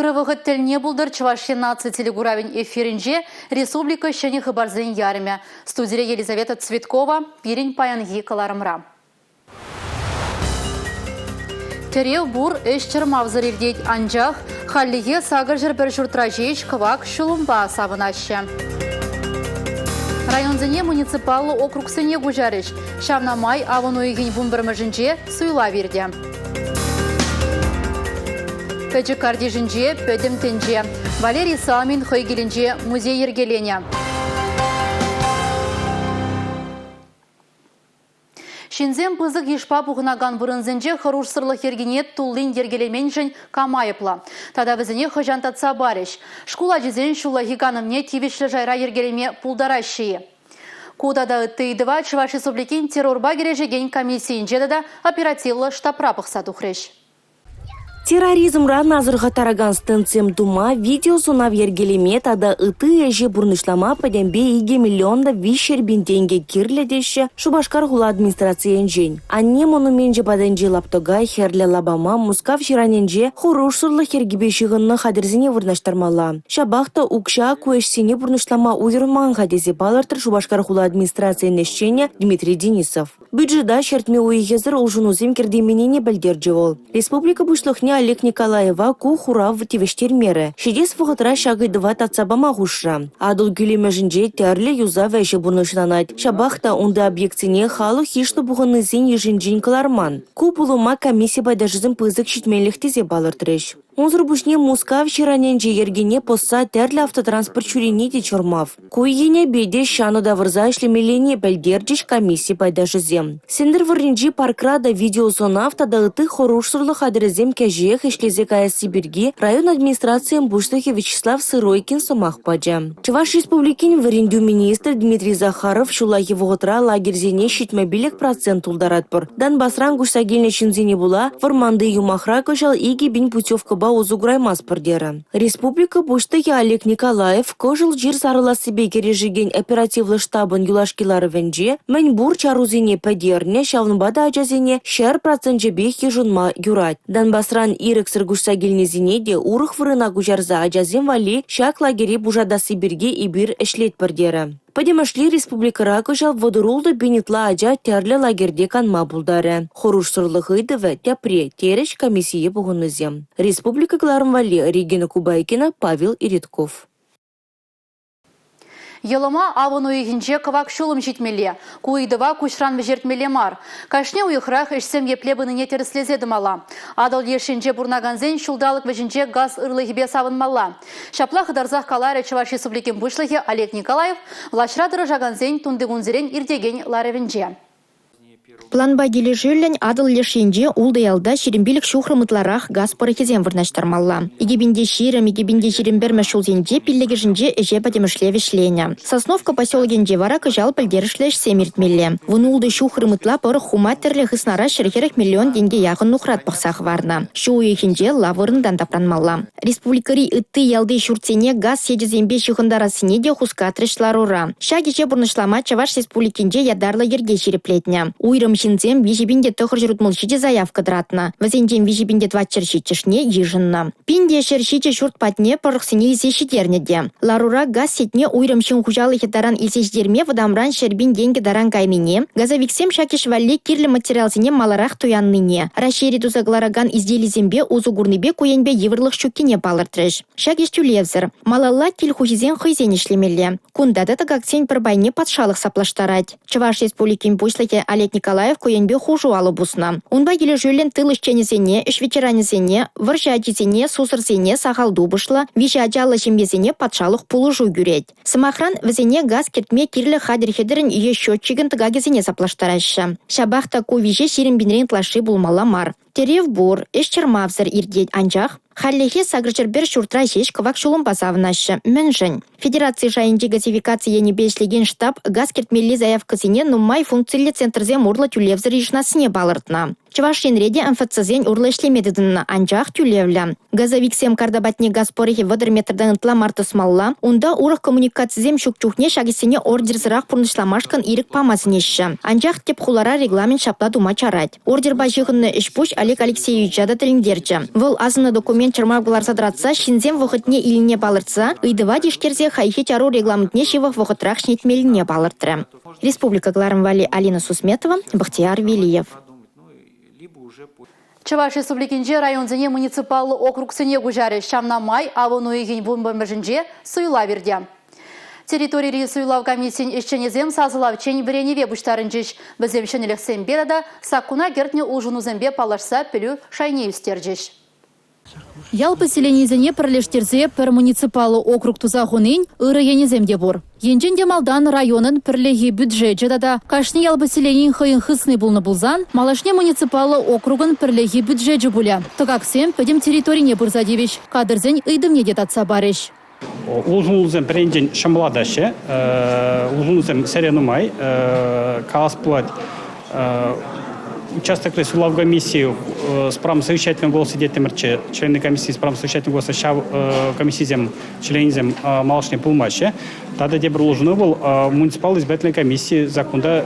Ырӑ вӑхӑт тӗлне пултӑр Чӑваш Ен наци телекуравӗн эфирӗнче республика ҫӗнӗ хыпарсен ярӑмӗ. Студире Елизавета Цветкова пирӗн паянхи кӑларӑмра. Тӗрев пур, ӗҫ чӑрмавсӑр иртет, анчах хальлӗхе 801 ҫуртра ҫеҫ кӑвак ҫулӑмпа савӑнаҫҫӗ. Районсене муниципаллӑ округсене куҫарӗҫ. Ҫавна май авӑн уйӑхӗн 11-мӗшӗнче суйлав иртӗ. Пӗчӗк картишӗнче пӗтӗм тӗнче. Валерий Салмин хӑй килӗнче музей йӗркеленӗ. Ҫынсем пысӑк йышпа пухӑнакан вырӑнсенче хӑрушсӑрлӑх йӗркине туллин йӗркелеменшӗн кам айӑплӑ? Тата вӗсене хӑҫан татса парӗҫ? Шкул ачисен ҫуллахи канӑвне тивӗҫлӗ шайра йӗркелеме пултараҫҫӗ-и? Ку тата ытти ыйтӑва Чӑваш Республикин террорпа кӗрешекен комиссийӗнче тата оперативлӑ штабра пӑхса тухрӗҫ. Терроризмран асӑрхаттаракан стендсем тума, видеосӑнав йӗркелеме тата ытти ӗҫе пурнӑҫлама пӗтӗмпе 2 миллион та 300 пин тенкӗ кирлӗ теҫҫӗ Шупашкар хула администрацийӗнчен. Анне монуменчӗ патӗнчи лаптӑка Хӗрлӗ лапама Мускав ҫыранӗнче хӑрушсӑрлӑх йӗркипе ҫыхӑннӑ хатӗрсене вырнаҫтармалла. Ҫапах та укҫа ку ӗҫсене пурнӑҫлама уйӑрман-ха тесе палӑртрӗ Шупашкар хула администрацийӗн ӗҫченӗ Дмитрий Денисов. Бюджета ҫӗртме уйӑхӗсӗр улшӑнусем кӗртейменнине пӗлтерчӗ вӑл. Республика Пуҫлӑхне Олег Николаева ку хурав тивӗҫтермерӗ. Ҫитес вӑхӑтра ҫак ыйтӑва татса пама хушрӗ. Атӑл кӳлемӗшӗнче тӗрлӗ юсав ӗҫӗ пурнӑҫланать. Ҫапах та унти объектсене халӑх йышлӑ пухӑннисен йышӗнчен кӑларман. Ку пулӑма комисси пайташӗсем пысӑк ҫитменлӗх тесе палӑртрӗҫ. Унсӑр пуҫне Мускав ҫыранӗнчи йӗркене пӑсса тӗрлӗ автотранспорт ҫӳрени те чӑрмав. Ку енӗпе те ҫанӑ тавӑрса ӗҫлемеллине пӗлтерчӗҫ комисси пайташӗсем. Сӗнтӗрвӑрринчи паркра та видеосӑнав тата ытти хӑрушсӑрлӑх хатӗрӗсем кӗҫех ӗҫлесе каясси пирки район администрацийӗн пуҫлӑхӗ Вячеслав Сыройкин сӑмах пачӗ. Чӑваш Республикин вӗрентӳ министрӗ Дмитрий Захаров ҫуллахи вӑхӑтра лагерьсене 75 процент тултаратпӑр. Донбасран куҫса килнӗ ҫынсене пула вӑрманти юмахра кӑҫал 2000 путевкӑпа усӑ кураймастпӑр терӗ. Республика Пуҫлӑхӗ Олег Николаев кӑшӑл чир сарӑлассипе кӗрешекен оперативлӑ штабӑн юлашки ларӑвӗнче мӗн пур чарусене пӗтернӗ, ҫавӑнпа та ачасене 100 проценчӗпех йышӑнма юрать. Донбасран ирӗксӗр куҫса килнисене те урӑх вырӑна куҫарса ачасем валли ҫак лагере пушатасси пирки эпир ӗҫлетпӗр терӗ. Пӗтӗмӗшле республикӑра кӑҫал 36 пин ытла ача тӗрлӗ лагерьте канма пултарӗ. Хӑрушсӑрлӑх ыйтӑвӗ тӗпре, терӗҫ комиссие пухӑннисем. Республика кӑларӑм валли Регина Кубайкина, Павел Иритков. Йӑлӑма авӑн уйӑхӗнче кӑвак ҫулӑм ҫитмелле. Ку ыйтӑва куҫран вӗҫертмелле мар. Кашни уйӑхрах ӗҫсем епле пынине тӗрӗслесе тӑмалла. Атӑл леш енче пурӑнакансен ҫулталӑк вӗҫӗнче газ ырлӑхӗпе савӑнмалла. Ҫапла хытарсах каларӗ Чӑваш Республикин Пуҫлӑхӗ Олег Николаев влаҫра тӑрӑшакансен тунтикунсерен иртекен ларӑвӗнче. Планпа килӗшӳллӗн Атӑл леш енче ултӑ ялта 25 ҫухрӑм ытларах газ пӑрӑхӗсем вырнаҫтармалла. 2020-2021 ҫулсенче пиллӗкӗшӗнче ӗҫе пӗтӗмӗшле вӗҫленӗ. Сосновка поселокӗнче вара кӑҫал пӗлтерӗшлӗ ӗҫсем иртмелле. 16 ҫухрӑм ытла пӑрӑх хума тӗрлӗ хыснара 140 миллион тенке яхӑн нухрат пӑхса хӑварнӑ. Ҫу уйӑхӗнче лав вырӑнтан тапранмалла. Республикӑри ытти ялти ҫуртсене газ сечӗсемпе ҫыхӑнтарассине те хускатрӗҫ ларура. Ҫак ӗҫе пурнӑҫлама Чӑваш Республикинче ятарлӑ йӗрке ҫирӗплетнӗ. Уйрӑм ҫынсем 3967 заявка тӑратнӑ. Вӗсенчен 3407-шне йышӑннӑ. 1107 ҫурт патне пӑрӑхсене илсе ҫитернӗ те. Ларура газ сетьне уйрӑм ҫын хуҫалӑхӗ таран илсе ҫитерме вӑтамран 100 пин тенкӗ таран кайнине, газовиксем ҫак ӗҫ валли кирлӗ материалсене маларах туяннине, Раҫҫейре туса кӑларакан изделисемпе усӑ курнипе ку енпе йывӑрлӑх ҫуккине палӑртрӗҫ. Ҫак ӗҫ тӳлевсӗр. Малалла кил хуҫисен хӑйсен ӗҫлемелле. Кунта та тӑкаксен пӗр пайне патшалӑх саплаштарать. Чӑваш Республикин Пуҫлӑхӗ Олег Николаев ку енпе хушу алӑ пуснӑ. Унпа килӗшӳллӗн тыл ӗҫченӗсене, ӗҫ ветеранӗсене, вӑрҫӑ ачисене, сусӑрсене, сахал тупӑшлӑ, виҫӗ ачаллӑ ҫемьесене патшалӑх пулӑшу кӳрет. Сӑмахран, вӗсене газ кӗртме кирлӗ хатӗр-хӗтӗрӗн е счетчикӗн тӑкакӗсене саплаштараҫҫӗ. Ҫапах та ку виҫе 20 пинрен ытлашши пулмалла мар. Тӗрев пур, ӗҫ чӑрмавсӑр иртет, анчах хальлӗхе 801 ҫуртра ҫеҫ кӑвак ҫулӑмпа савӑнаҫҫӗ. Мӗншӗн? Федераци шайӗнчи газификаци енӗпе ӗҫлекен штаб газ кӗртмелли заявкӑсене нумай функциллӗ центрсем урлӑ тӳлевсӗр йышӑнассине палӑртнӑ. Чӑваш Енре те МФЦсен урлӑ ӗҫлеме тытӑннӑ, анчах тӳлевлӗ. Газовиксем карта патне газ пӑрӑхӗ 30 метртан ытла мар тӑсмалла. Унта урӑх коммуникацисем ҫук чухне ҫак ӗҫсене ордерсӑрах пурнӑҫламашкӑн ирӗк пама сӗнеҫҫӗ. Анчах тӗп хулара регламент ҫапла тума чарать. Ордерпа ҫыхӑннӑ ӗҫ-пуҫ Олег Алексеевича та тӗлӗнтерчӗ. Вӑл асӑннӑ документ чӑрмав кӑларса тӑратса ҫынсем вӑхӑтне илнине палӑртса ыйтӑва тишкерсе хайхи чару регламентне ҫывӑх вӑхӑтрах ҫӗнетмеллине палӑртрӗ. Республика кӑларӑм валли Алина Сусметова, Бахтияр Велиев. Чӑваш Республикинче районсене муниципаллӑ округсене куҫарӗҫ. Ҫавна май авӑн уйӑхӗн 11-мӗшӗнче суйлав иртӗ. Территорири суйлав комиссийӗн ӗҫченӗсем сасӑлавччен вӗренӗве пуҫтарӑнчӗҫ. Вӗсем ҫӗнӗлӗхсемпе тата саккуна кӗртнӗ улшӑнусемпе паллашса пӗлӳ шайне ӳстерчӗҫ. Ял поселенийӗсене пӗрлештерсе пӗр муниципаллӑ округ туса хунин ырӑ енӗсем те пур. Енчен те малтан районӑн пӗрлехи бюджечӗ тата кашни ял поселенийӗн хӑйӗн хысни пулнӑ пулсан, малашне муниципаллӑ округӑн пӗрлехи бюджечӗ пулӗ. Тӑкаксем пӗтӗм территорине пырса тивӗҫ, кадрсен ыйтӑвне те татса парӗҫ. Улшӑнусем пӗринчен ҫӑмӑллатаҫҫӗ. Улшӑнусем сӗре нумай. Калас пулать, участокри суйлав комиссийӗ с правом совещательного голоса теттӗмӗрччӗ. Члены комиссии с правом совещательного голоса ҫав комиссисем членӗсем малашне пулмаҫҫӗ. Тата тепӗр улшӑну вӑл муниципаллӑ избирательнӑй комисси законта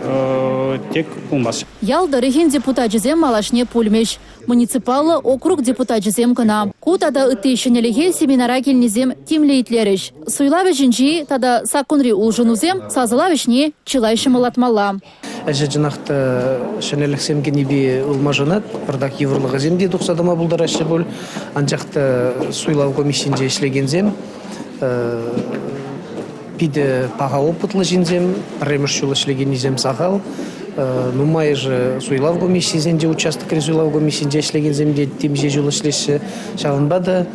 тек пулмасть. Ял тӑрӑхӗн депутачӗсем малашне пулмӗҫ. Муниципаллӑ округ депутачӗсем кӑна. Ку тата ытти ҫӗнӗлӗхе семинара килнисем тимлӗ итлерӗҫ. Суйлав ӗҫӗнчи тата саккунри улшӑнусем сасӑлав ӗҫне чылай ҫӑмӑллатмалла. Ӗҫӗ чӑнах та ҫӗнӗлӗхсем кӗнипе ылмашӑнать, пӑртак йывӑрлӑхӗсем те тухса тӑма пултараҫҫӗ пуль. Анчах та суйлав комиссийӗнче ӗҫлекенсем питӗ паха опытлӑ ҫынсем, пӗрремӗш ҫул ӗҫлекеннисем сахал. Нумайӑшӗ суйлав комиссийӗсенче, участокри суйлав комиссийӗнче ӗҫлекенсем те темиҫе ҫул ӗҫлеҫҫӗ. Ҫавӑнпа та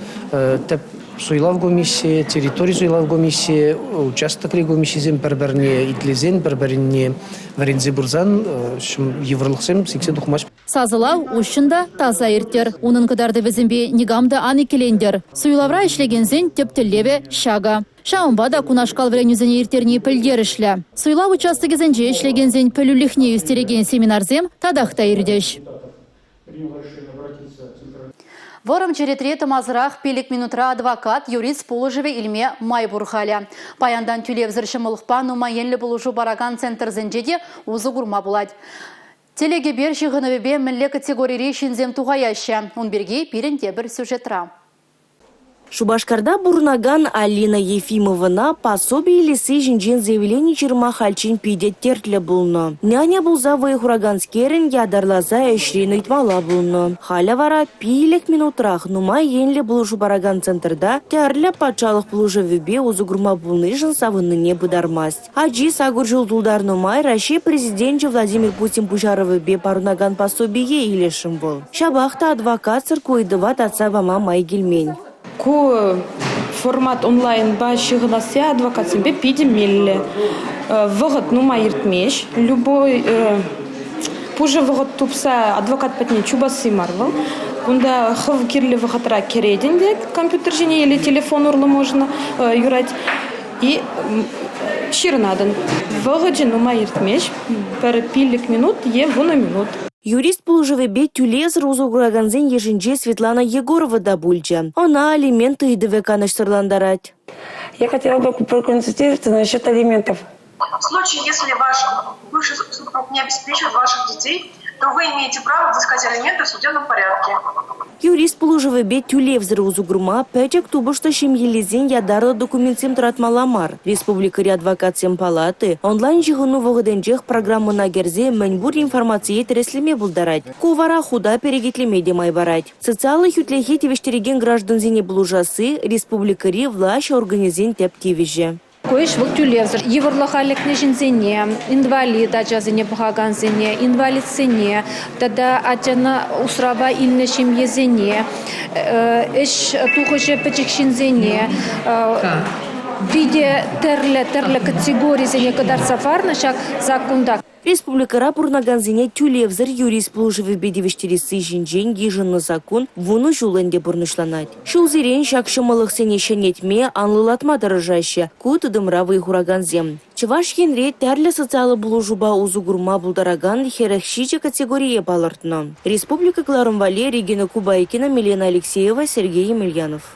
тӗп суйлав комиссийӗ, территори суйлав комиссийӗ, участокри комиссисем пӗр-пӗрне итлесен, пӗр-пӗринне вӗренсе пырсан йывӑрлӑхсем сиксе тухмасть. Сасӑлав уҫҫӑн та таса ирттӗр. Унӑн кӑтартӑвӗсемпе никам та ан иккӗлентӗр. Суйлавра ӗҫлекенсен тӗп тӗллевӗ ҫакӑ. Ҫавӑнпа та кунашкал вӗренӳсене ирттерни пӗлтерӗшлӗ. Суйлав участокӗсенче ӗҫлекенсен пӗлӳлӗхне ӳстерекен семинарсем татах та иртӗҫ. Вӑрӑм черетре тӑмасӑрах 5 минутра адвокат, юрист пулӑшӑвӗ илме май пур халӗ. Паянтан тӳлевсӗр ҫӑмӑллӑхпа нумай енлӗ пулӑшу паракан центрсенче те усӑ курма пулать. Телекӗпер ҫыхӑнӑвӗпе мӗнле категорири ҫынсем тухаяҫҫӗ? Ун пирки пирӗн тепӗр сюжетра. Шупашкарта пурӑнакан Алина Ефимовӑна пособи илесси ҫинчен заявлени ҫырма хальччен питӗ тертлӗ пулнӑ. Няня пулса вӑй хураканскерӗн ятарласа ӗҫрен ыйтмалла пулнӑ. Халӗ вара 5 минутрах нумай енлӗ пулӑшу паракан центрта тӗрлӗ патшалӑх пулӑшӑвӗпе усӑ курма пулнишӗн савӑннине пытармасть. Ачи сакӑр ҫул тултарнӑ май Раҫҫей Президенчӗ Владимир Путин пуҫарӑвӗпе парӑнакан пособие илесшӗн вӑл. Ҫапах та адвокатсӑр ку ыйтӑва татса пама май килмен. Ку формат онлайнпа ҫыхӑнасси адвокатсемпе питӗ меллӗ. Вӑхӑт нумай иртмест. Любой пушӑ вӑхӑт тупса адвокат патне чупасси мар вӑл. Кунта хӑв кирлӗ вӑхӑтра кӗретӗн те компьютер ҫине или телефон урлӑ можно юрать. И ҫырӑнатӑн. Вӑхӑчӗ нумай иртмест, пӗр 5 минут е 10 минут. Юрист пулӑшӑвӗпе тӳлевсӗр усӑ куракансен йышӗнче Светлана Егорова та пулчӗ. Ӑна алимент ыйтӑвӗ канӑҫсӑрлантарать. Я хотела бы проконсультироваться насчет алиментов. В случае, если ваш бывший супруг не обеспечивает ваших детей, то вы имеете право взыскать алименты в судебном порядке. Юрист пулӑшӑвӗпе тӳлевсӗр усӑ курма пӗчӗк тупӑшлӑ ҫемьеллисен ятарлӑ документсем тӑратмалла мар. Республикӑри адвокатсен палати онлайн-ҫыхӑну вӑхӑтӗнчех программӑна кӗрсе мӗнпур информацие тӗрӗслеме пултарать. Ку вара хута перекетлеме те май парать. Социаллӑ хӳтлӗхе тивӗҫтерекен граждансене пулӑшасси республикӑри влаҫ органӗсен тӗп тивӗҫӗ. Ку ӗҫ вӑл тӳлевсӗр. Йывӑрлӑха лекнӗ ҫынсене, инвалид ачасене пӑхакансене, инвалидсене тата ачана усрава илнӗ ҫемьесене, ӗҫ тухӑҫӗ пӗчӗк ҫынсене питӗ тӗрлӗ-тӗрлӗ категорисене кӑтартса парнӑ ҫак саккунта. Республикӑра пурӑнакансене тӳлевсӗр юрист пулӑшӑвӗпе тивӗҫтересси ҫинчен йышӑннӑ саккун 10 ҫул ӗнтӗ пурнӑҫланать. Ҫулсерен ҫак ҫӑмӑллӑхсене ҫӗнетме, анлӑлатма тӑрӑшаҫҫӗ ку тытӑмра вӑй хуракансем. Чӑваш Енре тӗрлӗ социаллӑ пулӑшупа усӑ курма пултаракан 47 категорие палӑртнӑ. Республика кӑларӑм валли Регина Кубайкина, Милена Алексеева, Сергей Емельянов.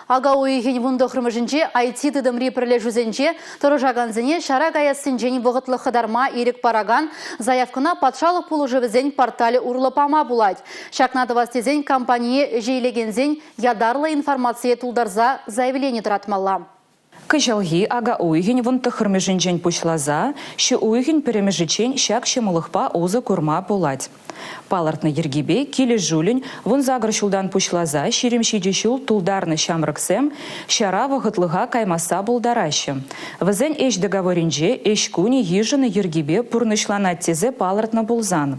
Ака уйӑхӗн 19-мӗшӗнче IT тытӑмри пӗрлешӳсенче тӑрӑшакансене ҫара каяссинчен вӑхӑтлӑх хӑтарма ирӗк паракан заявкӑна патшалӑх пулӑшӑвӗсен порталӗ урлӑ пама пулать. Ҫакна тӑвас тесен компание ӗҫе илекенсен ятарлӑ информацие тултарса заявлени тӑратмалла. Кӑҫалхи ака уйӑхӗн 19-мӗшӗнчен пуҫласа ҫу уйӑхӗн пӗрремӗшӗччен ҫак ҫӑмӑллӑхпа усӑ курма пулать. Палӑртнӑ йӗркепе килӗшӳллӗн 18 ҫултан пуҫласа 27 ҫул тултарнӑ ҫамрӑксем ҫара вӑхӑтлӑха каймасса пултараҫҫӗ. Вӗсен ӗҫ договорӗнче ӗҫ кунӗ йышӑннӑ йӗркепе пурнӑҫланать тесе палӑртнӑ пулсан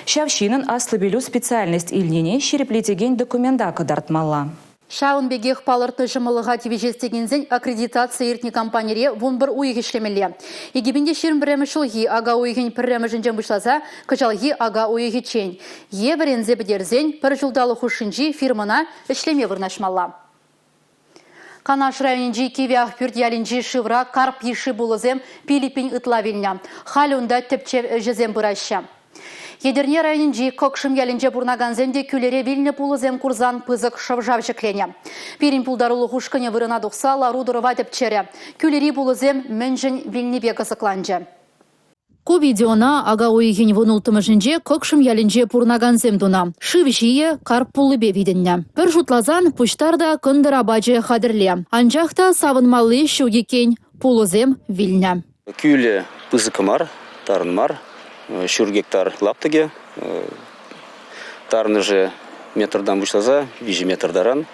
ҫав ҫыннӑн аслӑ пӗлӳ специальность илнине ҫирӗплетекен документа кӑтартмалла. Ҫавӑн пекех палӑртнӑ ҫӑмӑллӑха тивӗҫес текенсен аккредитаци иртнӗ компанире 11 уйӑх ӗҫлемелле. 2021 ҫулхи ака уйӑхӗн пӗрремӗшӗнчен пуҫласа кӑҫалхи ака уйӑхӗччен е вӗренсе пӗтерсен пӗр ҫулталӑк хушшинчи фирмӑна ӗҫлеме вырнаҫмалла. Канаш районӗнчи Кивӗ Ахпӳрт ялӗнчи шывра карп йышши пулӑсем 5000 ытла вилнӗ. Халӗ унта тӗпчев ӗҫӗсем пыраҫҫӗ. Етӗрне районӗнчи Кӑкшӑм ялӗнче пурӑнакансем те кӳлӗре вилнӗ пулӑсем курсан пысӑк шӑв-шав ҫӗкленӗ. Пирӗн пултарулӑх ушкӑнӗ вырӑна тухса лару-тӑрӑва тӗпчерӗ. Кӳлӗри пулӑсем мӗншӗн вилнипе кӑсӑкланчӗ. Ку видеона ака уйӑхӗн 16-мӗшӗнче Кӑкшӑм ялӗнче пурӑнакансем тунӑ. Шыв ҫийӗ карп пуллипе витӗннӗ. Пӗр шутласан, пуҫтар та кӑнтӑр апачӗ хатӗрле. Анчах та савӑнмалли ҫук иккен, пулӑсем вилнӗ. Кӳлӗ пысӑк мар, тарӑн мар, ҫур гектар лаптӑкӗ. Тарӑнӑшӗ метртан пуҫласа 3 метр таран.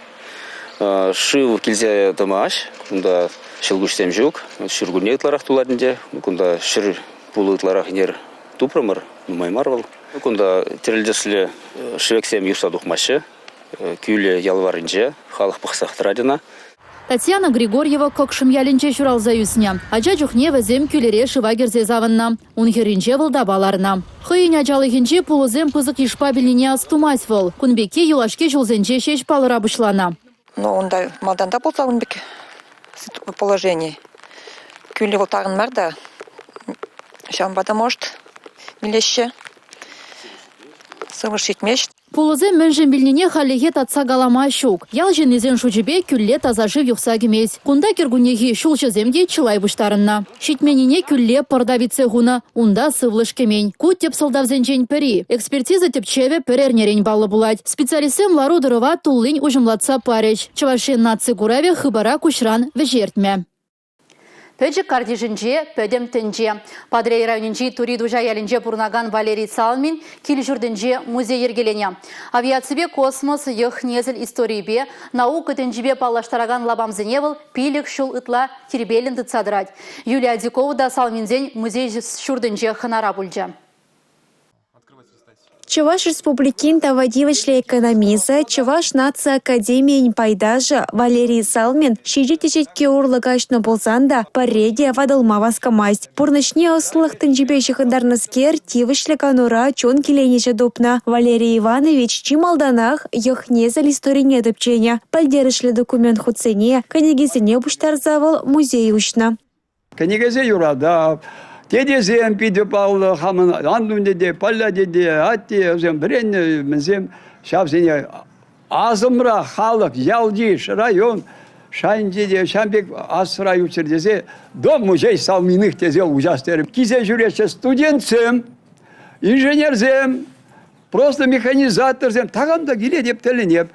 Шыв килсе тӑмасть, кунта ҫӑлкуҫсем ҫук. Ҫуркунне ытларах тулать ӗнтӗ. Кунта ҫӗр пулӑ ытларах ӗнер тупрӑмӑр, нумай мар вӑл. Кунта тӗрлӗ тӗслӗ шӗвексем юхса тухмаҫҫӗ. Кӳлӗ ял варринче, халӑх пӑхсах тӑрать ӑна. Татьяна Григорьева Кӑкшӑм ялӗнче ҫуралса ӳснӗ. Ача чухне вӗсем кӳлӗре шыва кӗрсе савӑннӑ. Ун хӗрринче вӑлтапа ларнӑ. Хӑйӗн ачалӑхӗнче пулӑсем пысӑк йышпа вилнине астумасть вӑл. Кун пекки юлашки ҫулсенче ҫеҫ палӑра пуҫланӑ. Ну, унта малтан та пулса ун пек положени. Кӳлӗ вӑл тарӑн мар та, ҫавӑнпа та, может, вилеҫҫӗ. Сывлӑш ҫитмест. Пулӑсем мӗншӗн вилнине хальлӗхе татса калама ҫук. Ял ҫыннисен шучӗпе кӳлле таса шыв юхса кӗмест. Кунта кӗркуннехи ҫулҫӑсем те чылай пуҫтарӑннӑ. Ҫитменнине кӳлле пӑрта витсе хунӑ, унта сывлӑш кӗмен. Ку тӗп сӑлтавсенчен пӗри. Экспертиза тӗпчевӗ пӗр эрнерен паллӑ пулать. Специалистсем лару-тӑрӑва туллин уҫӑмлатса парӗҫ. Чӑваш Ен наци куравӗ хыпара куҫран вӗҫертмӗ. Пӗчӗк картишӗнче пӗтӗм тӗнче. Патӑрьел районӗнчи Тури Туҫа ялӗнче пурӑнакан Валерий Салмин кил-ҫуртӗнче музей йӗркеленӗ. Авиаципе космос, йӑх-несӗл историйӗпе, наука тӗнчипе паллаштаракан лапамсене вӑл 5 ҫул ытла тирпейлӗн тытса тӑрать. Юлия Адюкова та Салминсен музей ҫуртӗнче хӑнара пулчӗ. Чӑваш Республикин тава тивӗҫлӗ экономисчӗ, Чӑваш наци академийӗн пайташӗ Валерий Салмин 7 теҫетке урлӑ каҫнӑ пулсан та пӗрре те ватӑлма васкамасть. Пурнӑҫне ӑслӑлӑх тӗнчипе ҫыхӑнтарнӑскер тивӗҫлӗ канура чун киленӗҫӗ тупнӑ. Валерий Иванович чи малтанах йӑх-несӗл историне тӗпченӗ. Пӗлтерӗшлӗ документ хутсене, кӗнекесене пуҫтарса вӑл музей уҫнӑ. Кӗнекесене юратап. Тетесем питӗ паллӑ, хамӑн Антун тете, Палля тете, атте, вӗсем вӗреннӗ, мӗнсем ҫавсене асӑмра халӑх, ял-йыш, район шайӗнче те ҫавӑн пек асра юлччӑр тесе дом музей Салминых тесе уҫас терӗм. Килсе ҫӳреҫҫӗ студентсем, инженерсем, просто механизаторсем. Такам та килет, эп тӗлӗнеп.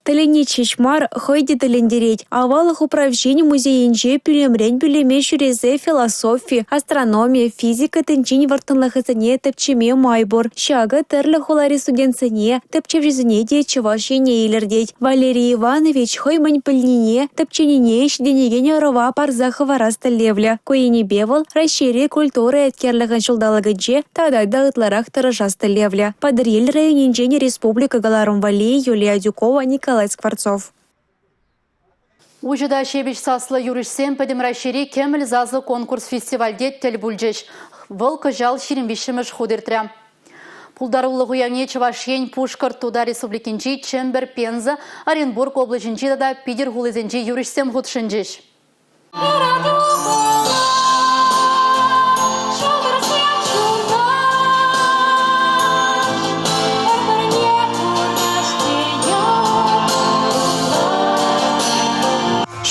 Тӗлӗнет ҫеҫ мар, хӑй те тӗлӗнтерет. Аваллӑх управҫин музейӗнче пӳлӗмрен пӳлӗме ҫӳресе философи, астрономи, физика тӗнчин вӑрттӑнлӑхӗсене тӗпчеме май пур. Ҫакӑ тӗрлӗ хулари студентсене, тӗпчевҫӗсене те Чӑваш Ене илӗртет. Валерий Иванович хӑй мӗн пӗлнине, тӗпченине ҫитӗнекен ӑрӑва парса хӑварас тӗллевлӗ. Ку енӗпе вӑл Раҫҫейри культура еткерлӗхӗн ҫулталӑкӗнче тата та ытларах тӑрӑшас тӗллевлӗ. Патӑрьел районӗнчен республика кӑларӑм валли Юлия Адюкова, Николай Скворцов. Уҫӑ та ҫепӗҫ саслӑ юрӑҫсем Пӗтӗм Раҫҫейри Кӗмӗл сасӑ конкурс фестивальте тӗл пулчӗҫ. Вӑл кӑҫал 23-мӗш хут иртрӗ. Пултарулӑх уявне Чӑваш Ен, Пушкӑрт, Тутар Республикинчи, Чӗмпӗр, Пенза, Оренбург облаҫӗнчи тата Питӗр хулисенчи юрӑҫсем хутшӑнчӗҫ.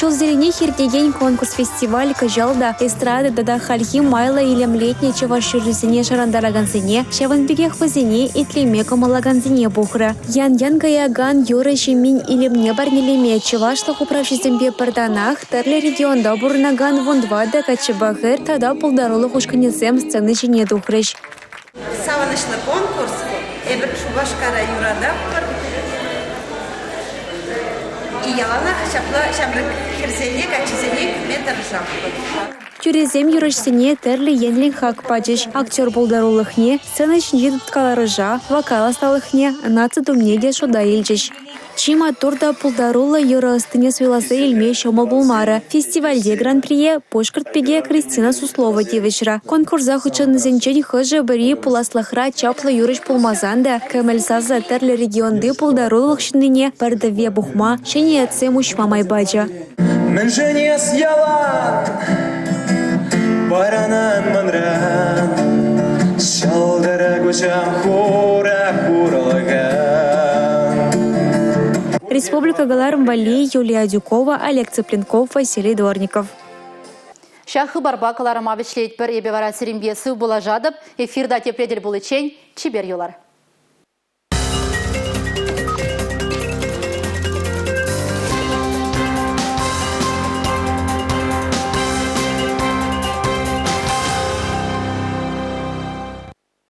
Ҫулсеренех иртекен конкурс-фестиваль кӑҫал та эстрада тата хальхи майлӑ илемлетнӗ чӑваш юррисене шӑрантаракансене, ҫавӑн пекех вӗсене итлеме кӑмӑллакансене пухрӗ. Ян-ян каякан юрӑ ҫеммин илемне парнелеме чӑвашлӑх управҫисемпе пӗр танах тӗрлӗ регионта пурӑнакан 14 каччӑпа хӗр тата пултарулӑх ушкӑнӗсем сцена ҫине тухрӗҫ. Савӑнӑҫлӑ конкурс. Эпир Шупашкара юрататпӑр. Яланах ҫапла ҫамрӑк хӗрсене, каччӑсене кӳме тӑрӑшатпӑр. Тӳресем юрӑҫсене тӗрлӗ енлӗн хак пачӗҫ: актер пултарулӑхне, сцена ҫинчи тыткаларӑша, вокал ӑсталӑхне, наци тумне те шута илчӗҫ. Чи маттур та пултаруллӑ юрӑ ӑстине суйласа илме ҫӑмӑл пулмарӗ. Фестивальте гран-прие пушкӑрт пики Кристина Суслова тивӗҫрӗ. Конкурса хутшӑннисенчен хӑшӗ-пӗри пуласлӑхра чаплӑ юрӑҫ пулмасан та кӗмӗл сасӑ тӗрлӗ регионти пултарулӑх ҫыннине пӗр тӗвве пухма, ҫӗнӗ ятсем уҫма май пачӗ. Мӗншӗн эс ялан парӑнан манран Ҫӑлтӑр куҫам хура хурлӑхан. Республика кӑларӑм валли Юлия Адюкова, Олег Цыпленков, Василий Дворников. Ҫак хыпарпа кӑларӑма вӗҫлетпӗр. Эпӗ вара сирӗнпе сыв пулашатӑп. Эфирта тепре тӗл пуличчен чипер юлар.